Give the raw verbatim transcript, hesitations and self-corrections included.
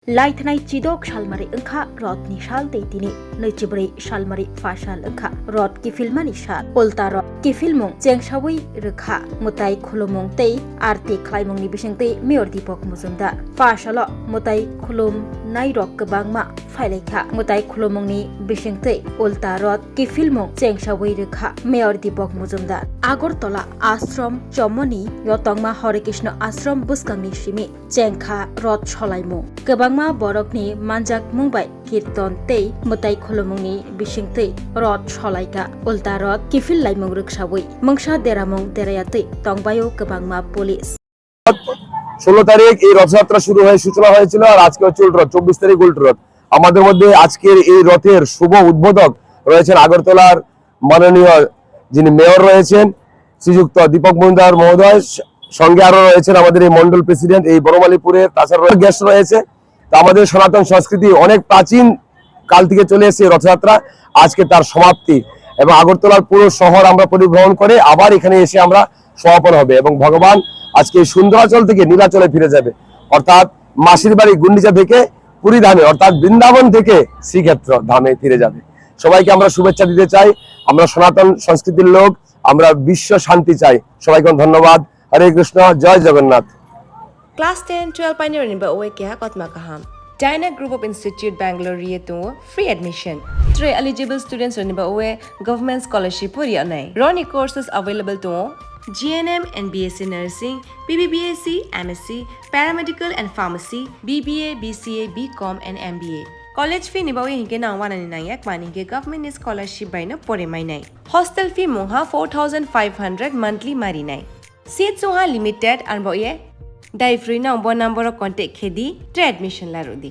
Laithanai chidok salmari wngkha Rotni sal tei tini nwichibrwi salmari pha sal wngkha Rot kiphilmani sal. Ulta Rot kiphilmung chengsawi rwkha mwtai khulumung tei arti khlaimungni bisingtwi Mayor Deepak Majumdar. Pha salo mwtai khulumnairok kwbangma phailaikha. Mwtai khulumungni bisingtwi Ulta Rot kiphilmung chengsawi rwkha Mayor Deepak Majumdar. Agartala Ashram Chomoni yotongma Hare Krishna Ashram bwskangni simi chengkha rot solaimung. Kwbangma borokni manjakmung bai kirton tei mwtai khulumungni bisingtwi rot solaikha. Ulta Rot kiphil laimung rwksawi mungsa deramung derayatwi tongbaio kwbangma police. ষোলো তারিখ এই রথযাত্রা শুরু হয়ে সূচনা হয়েছিল, আর আজকে হচ্ছে উল্টো রথ, চব্বিশ তারিখ উল্টো রথ। আমাদের মধ্যে আজকের এই রথের শুভ উদ্বোধক রয়েছেন আগরতলার মাননীয় যিনি মেয়র রয়েছেন শ্রীযুক্ত দীপক মজুমদার মহোদয়, স- সঙ্গে আরো রয়েছেন আমাদের এই মন্ডল প্রেসিডেন্ট এই বড়মালীপুরের, তাছাড়া গেস্ট রয়েছে। তো আমাদের সনাতন সংস্কৃতি অনেক প্রাচীন কাল থেকে চলে এসেছে এই রথযাত্রা, আজকে তার সমাপ্তি এবং আগরতলার পুরো শহর আমরা পরিভ্রমণ করে আবার এখানে এসে আমরা সমাপন হবে এবং ভগবান আজকে এই সুন্দরাচল থেকে নীলাচলে ফিরে যাবে, অর্থাৎ মাসির বাড়ি গুন্ডিচা থেকে পুরী ধামে অর্থাৎ বৃন্দাবন থেকে শ্রীক্ষেত্র ধামে ফিরে যাবে। সবাইকে আমরা শুভেচ্ছা দিতে চাই। আমরা সনাতন সংস্কৃতির লোক, আমরা বিশ্ব শান্তি চাই। সবাইকে ধন্যবাদ। হরে কৃষ্ণ, জয় Jagannath. Class ten, twelve painirokni ba oe keha kotma kaham. Dyna Group of Institute Bangalore ri tongo free admission. Tre eligible students rokni ba oe government scholarship pori anai. Roni courses available tongo G N M and B S C Nursing, B B B S C, M S C, Paramedical and Pharmacy, B B A, B C A, B Com and M B A. College fee ni ba oe hinke nang wanani nangya kmani hinke government ni scholarship bai no pore mainai. Hostel fee mungha four thousand five hundred monthly marinai. Seat sungha limited arbo ye. Dai free no bo number o contact khedi tre admission larudi.